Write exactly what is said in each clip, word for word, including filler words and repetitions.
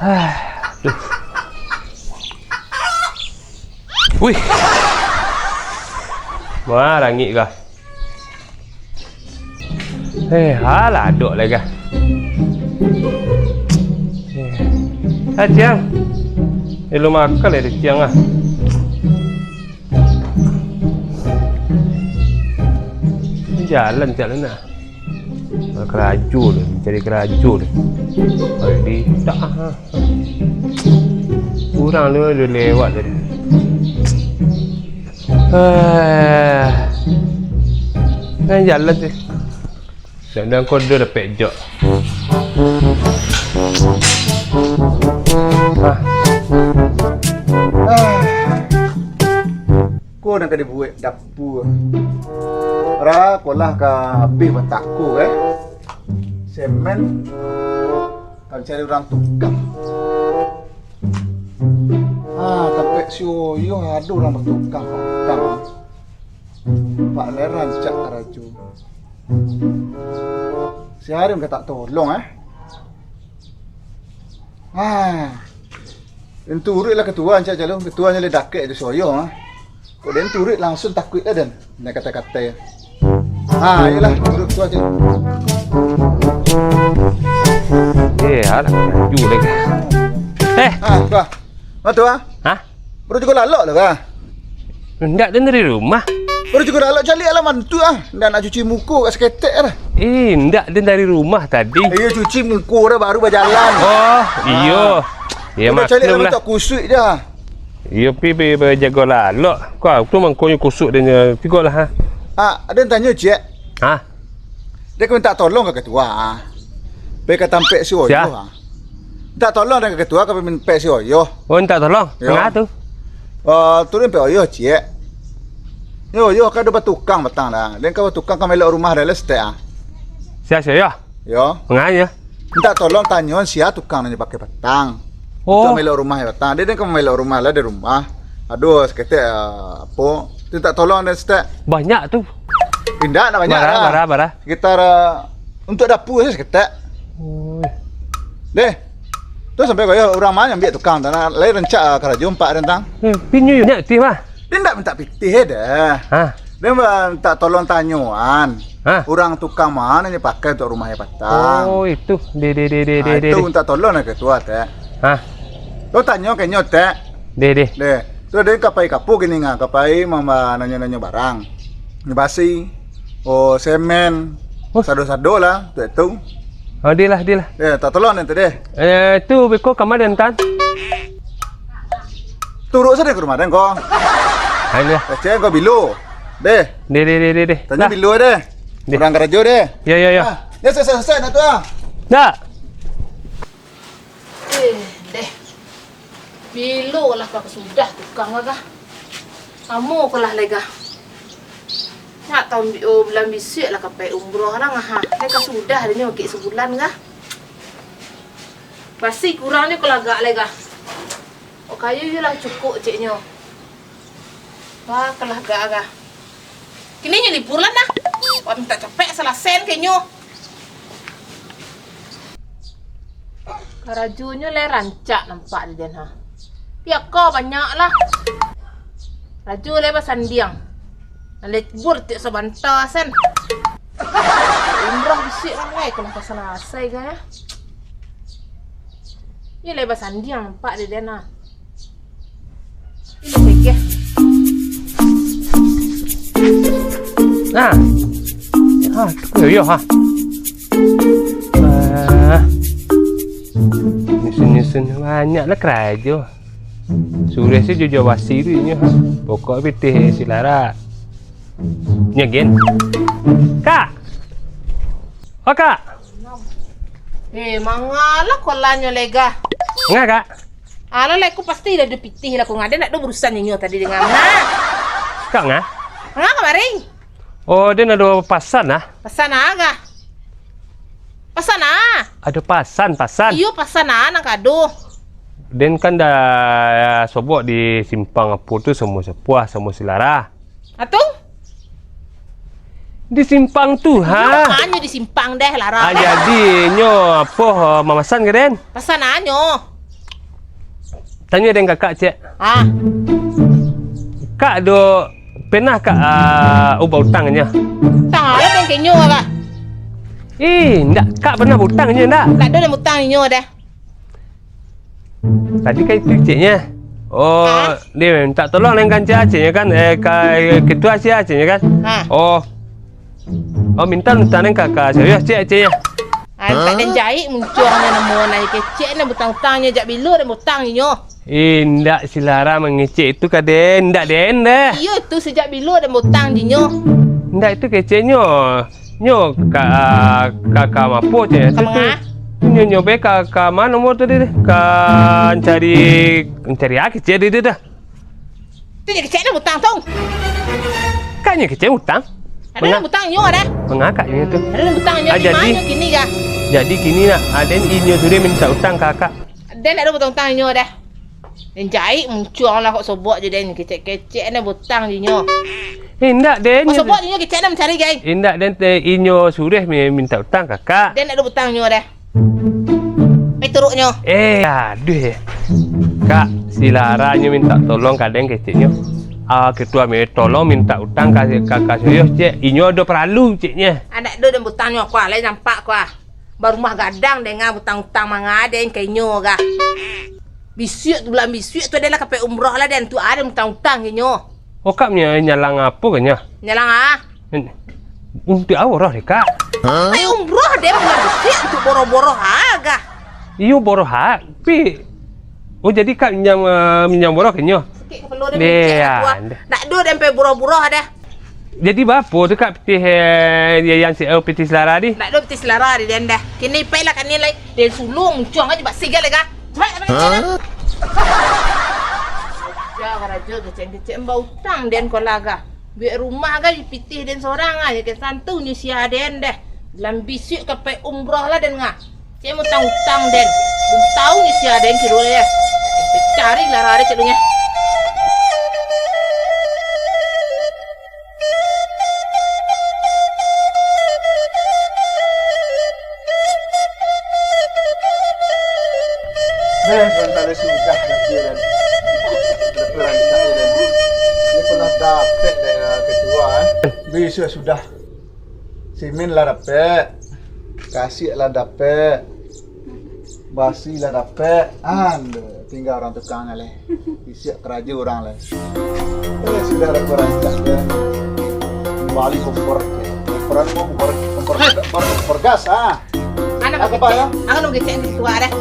Aduh. Wih. Wah, rangik kah? Eh, alah, dok lai kah? Eh. Ah, Ciang. Eh, lu makan lai, Ciang, ah. Jalan, jalan, ah. Karajo tu, cari karajo tu. Kalau di, tak, ah. Urang tu ado lewat tadi. Ah. Nah, jalan tu. Dak, dak, kau dah dapek jok. Ah. Ah. Ko nan ka dibuek dapua. Ra, ko lah ka abih batako, eh. Semen, ka cari urang tukang. Ah, tampek si Oyoh ado urang batukang patang. Pak lai rancak karajo. Si Harim ka tak tolong, eh. Ah. Den turuik lah ketua, ancak calo. Ketua nyo lai dakek jo si Oyoh, ah. Kok den turuik, langsuang takuik lah den. Nyo kata-kata. Ah, iyolah, turuik ketua cek. Eh, alah, laju lagi. Eh. Ah, bah. Matu, ah? Hah? Baru jugo lalok lah, bah. Ndak, den dari rumah. Baru jugo lalok, caliak lah mantu, ah. Ndak nak cuci muko kat saketek lah. Eh, ndak, den dari rumah tadi. Iyo, cuci muko dah baru bajalan. Oh, iyo. Ah. Iyo, udah caliak maklum lah, lah. Tak kusuik dah. Iyo, pi, pi, pi jago lalok. Kau tu mangkonyo kusuk den nyo. Pi go lah, ha. Ah, ado nan tanyo, Ciek. Ha? Dia ka mintak tolong ka ketua, ah. Pai ka tampek si Oyoh, ah. Mintak tolong den ka ketua, ka pai tampek si Oyoh. Oh, mintak tolong? Yo. Manga tu? Ah, tu den tampek Oyoh, Ciek. Yo, Oyoh ka ado batukang patang dah. Den ka batukang ka maelok rumah den lah saketek, ah. Sia, sia, yo? Yo. Manga nyo? Mintak tolong tanyoan sia tukang nan nyo pakai patang. Oh. Untuak maelok rumah nyo patang. Dek den ka maelok rumah lah, di rumah. Aduh, saketek, ah, apo. Tu mintak tolong den saketek. Banyak tu. Indak, ndak banyak lah. Bara, bara, bara? Sekitar, ah, untuak dapua sajo saketek. Ui. Deh. Tu sampai ko yo urang ma nyo ambiak tukang tu. Nah, lai rancak, ah, karajo ampek den tang. Eh, pinyo yo nyo ti mah. Den ndak mintak pitih dah. Hah? Den mintak tolong tanyoan. Hah? Urang tukang ma nan nyo pakai untuak rumah nyo patang. Oh, itu. Deh, deh, deh, deh, ah, deh, itu deh. Mintak tolong lah ketua, Tek. Hah? Tu tanyo ka inyo, Tek. Deh, deh. Deh. Tu den ka pai ka apo kini nga, ka pai mamba nanyo-nanyo barang. Nyo basi. Oh, semen. Oh. Sado-sado lah, tu, tu. Oh, deh lah, deh lah. Deh, mintak tolong den tu, deh. Eh, tu beko ka ma den, Tan? Turuik sajo ka rumah den ko. Alah. Kecek ko bilo. Deh. Deh, deh, deh, deh, deh. Tanyo bilo deh. Deh. Urang karajo deh. Yo, yo, yo. Ah, yo, selesai, selesai nak tu ah. Dak. Eh, deh. Bilo lah ka sudah tukang lah kah. Lamo ko lah lai kah. Ndak tau bi-, oh, bulan bisuak lah ka pai umroh lah ngah. Lai ka sudah deh nyo bakeh sabulan kah. Basi kurang nyo ko lah agak lai kah. Oh, kayo yo lah cukuik ceknyo. Wah, kalah agak kah. Kini nyo libur lah nah. Wah, mintak capek salasai keceknyo. Karajonyo lai rancak nampak di den ha. Piak ko banyak lah. Rajo lai basandiang. Nan libur tiok sabanta sen. Umrah bisuak lah lai, kalau ka salasai kah yo. Iyo lai basandiang nampak di den ha. Nah. Ah, tu yo, ha. Ah. Nyusun-nyusun banyak lah karajo. Sureh si jujo basi tu inyo, ha. Pokok pitih si Lara. Nyo gen. Kak. Oh, Kak. Eh, mangalah kolanyo lega. Nga, Kak? Alah, lai ku pasti lah ado pitih lah, ku ngaden nak do urusan inyo tadi dengan nga. Kak nga? Nga kamari? Oh, den ado pasan ah? Pasan aga? Pasan ah? Ado pasan, pasan. Iyo, pasan ah, nang kado. Den kan dah sobok di simpang apo tu, samo sapuah, samo silara. Atu? Di simpang tu, ha? Iyo, anyo di simpang deh, Lara. Ah, jadi nyo apo, mamasan ka den? Pasan anyo. Tanyo den kakak, Cek. Ah. Kak do, pernah Kak, ah, ubah utang nyo? Utang apo den ka inyo, Kak? Ih, ndak, Kak pernah utang nyo ndak? Ndak ado den utang inyo doh. Tadi kan itu ceknyo. Oh, ah? Dia minta tolong dengan Cek, ceknyo kan, eh, ka, ketua sia, ceknyo kan? Ha. Oh. Oh, minta utang dengan kakak saya, Cek, ceknyo. Ah, tak den jaik muncuang nyo namo nyo kecek nyo, butang-utang nyo, jak bilo den butang inyo. Eh, ndak, si Lara mangecek itu ka den, ndak den deh. Iyo, itu sajak bilo den butang dinyo. Ndak, itu keceknyo. Nyo ka, ka, ka mapo, cek. Ka manga? Tu, tu nyo, nyo be ka, ka mano mo tadi deh? Ka cari, cari aki, cek, deh, deh, dah. Tu nyo kecek nyo butang tu. Kak nyo kecek utang? Ado manga? Butang nyo dah. Manga kak nyo tu? Ado butang nyo. Ah, di jadi, mano kini, Kak? Jadi kini nak, aden inyo suruah minta utang ka kakak. Den ado butang-utang inyo dah. Den jaik muncuang lah kok sobok je den, kecek-kecek den butang dinyo. Indak den. Kok sobok dinyo kecek den mancari gai. Indak den, te, inyo suruah mi-, minta utang kakak. Den ado butang nyo dah. Pai turuknyo. Eh, aduh. Kak, si Lara nyo minta tolong ka den keceknyo. Ah, ketua mi tolong minta utang ka kakak Soyoh, cek. Inyo ado paralu, ceknyo. Anak do den butang nyo, kuah, lai nampak kuah. Barumah gadang dengan butang-utang manga den ka inyo gah. Bisuak tu, bulan bisuak tu adalah ka pai umrah lah den, tu ado butang-utang ka inyo. Oh, kak, nya-, nyalang apo ka nyo? Nyalang ah? Untuak apo roh deh, Kak? Pai umrah den bulan bisuak, untuak boroh-boroh ah gah. Iyo, boroh ah, pi. Oh, jadi Kak minjam, eh, minjam boroh ka inyo? Sakik kapalo den. Deh, mikir ah, aku ah. Ndak do den pai boroh-boroh dah. Jadi, baapo tu, Kak, pitih, eh, yang si, eh, pitih si Lara di? Ndak ado pitih si Lara di den dah. Kini pai lah kini lai. Den suluang muncuang aja bak sigal lega. Cepat, cepat, cepat. Karajo, karajo, kecek-kecek, bautang den ko lah gah. Buek rumah gah, pitih den sorang aja, ke santu nyo sia den dah. Dalam bisuak ka pai umrah lah den ngah. Cek mutang-utang den. Belum tahu ni sia den kiro ya. Cari Lara deh cek lu nya. Deh, sebentar deh, sudah kecil dan rancak dan dia pernah dapet dengan ketua, eh. Besok sudah. Simin lah dapek, kasik lah dapek, basi lah dapek, ando, tinggal urang tukang lai. Isiak karajo urang lai. Eh, sudah lah kurancak deh. Bali kompor, kompor, kompor, kompor, kompor, kompor gas, ah. Anak apa, ya? Anak nunggu cek di tua deh.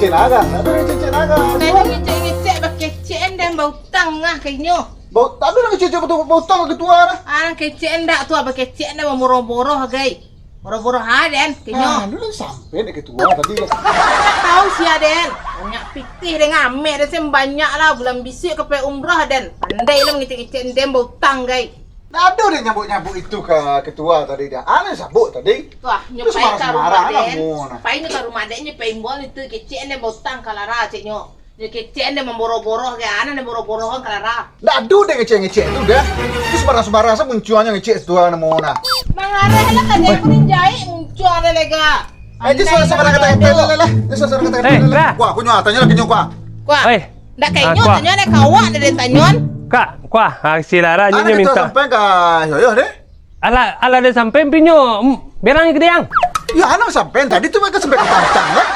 Cek naga, ada cek naga. Tadi ngecek-ngecek, bakecek den bautang ngah ka inyo. Bau, tapi nang kecek-kecek bau, bau utang ka ketua lah. Ah, kecek ndak tu, apo kecek ndak, mamoroh-boroh gai. Boroh-boroh ha den, ka inyo. Ah, lu lah sampai dek ketua tadi. Tak tahu sia den. Banyak pitih den, amek den, sen banyak lah. Bulan bisuak ka pai umrah den. Pandai lah mangecek-ngecek den, bau utang gai. Ndak ado den nyabuk-nyabuk itu ka ketua tadi dah. Anu sabuk tadi. Wah, nyo pai ka rumah den. Pai nyo ka rumah den, nyo pai imbau itu, kecek den bau utang ka Lara, cek nyo. Nyo kecek den mamboroh-boroh ka, anak den boroh-borohan ka Lara. Ndak ado den ngecek-ngecek tu dah. Tu sembarang-sembarang sa muncuangnyo ngecek situ namo nah. Mangarah lah ka den, kuning jaik muncuang den lega. Eh, tu sembarang-sembarang kata-kata lah, lah. Tu sembarang kata-kata lah. Kuah, kunyah, tanyo lah, kunyah, kuah. Kuah. Oi. Ndak ka inyo tanyo, ndak ka awak den tanyoan. Kak, kuah, ah, si Lara nyo minta. Sampai ka Yoyo deh. Alah, alah den sampai pinyo, mm, berang ke diang? Ya, anak sampai tadi tu mereka sampai ke tantang lah.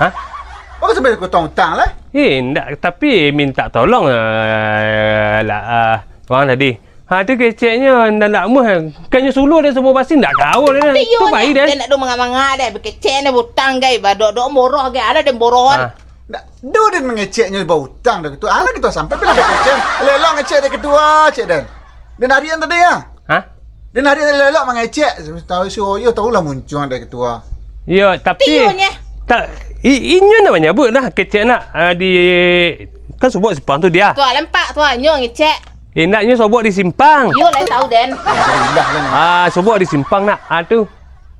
Hah? Mereka sampai ke tantang lah. Eh, ndak, tapi minta tolong, eh, lah, ah, orang tadi. Ha, tu keceknyo ndak, ndak muah. Kanyo suluh den semua basi, ndak kawa den. Tu baik den. Den ndak do manga-manga den, bakecek den butang gai, badok-dok moroh gai, alah den borohan. Ah. Ndak do den mangeceknyo bautang dah gitu. Alah gitu sampai pila bakecek. Lelong ngecek dek ketua, cek den. Den harian tadi ya. Hah? Den harian lelok mangecek. Tahu si Oyo tahulah muncuang dek ketua. Iyo, tapi tak, i-, inyo nak manyabut dah kecek nak, ah, di, kan sobok simpang tu dia. Tu lempak tu nyo ngecek. Eh, nak nyo sobok di simpang. Yo, lai tahu den. Ah, sobok di simpang nak. Ah, tu.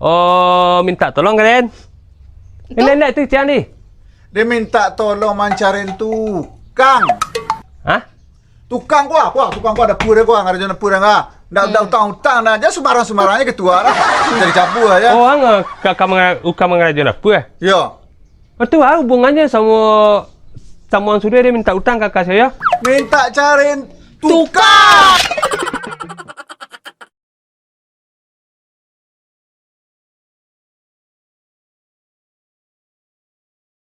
Oh, minta tolong ka den. Ini nak tu cian ni. Dia minta tolong mancari tukang. Hah? Tukang kuah, kuah, tukang kuah dapur dia kuah, ngarajo dapur dia kuah. Ndak, ndak utang-utang dah, jan sembarang-sembarangnya ketua lah. Jadi cabul aja. Oh, ang, eh, ka, ka manga-, ukang mangarajo dapur, eh? Yo. Itu apa hubungannya sama Samo sudah dia minta utang ka kaka sayo. Minta cari tukang.